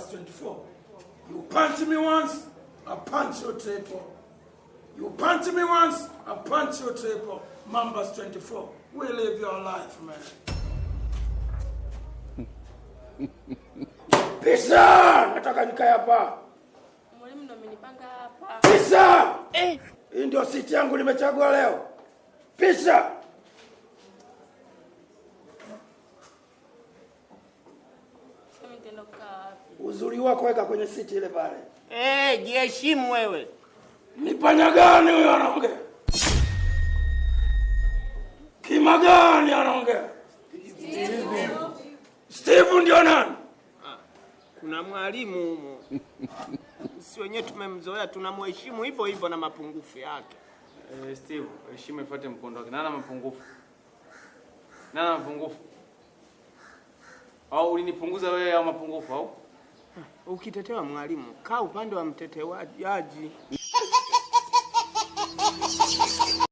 Mambas 24. You punch me once, I punch you triple. You punch me once, I punch you triple. Mambas 24. We live your life, man. Pisa! Nataka nikae hapa. Mwalimu ndo amenipanga hapa. Pisa! Eh. Hii ndio siti yangu nimechagua leo. Pisa! Sasa mimi nitaenda kukaa wapi? Uzuri wako weka kwenye siti ile pale. Eh, jiheshimu wewe. Ni panya gani huyo anaongea? Kima gani anaongea? Steve ndio nani? Kuna mwalimu humo. Sisi wenyewe tumemzoea, tunamheshimu hivyo hivyo na mapungufu yake. Steve, heshima ifuate mkondo wake. Nana mapungufu? Nana mapungufu? Au ulinipunguza wewe au mapungufu au? Ukitetewa mwalimu, kaa upande wa mtetewaji.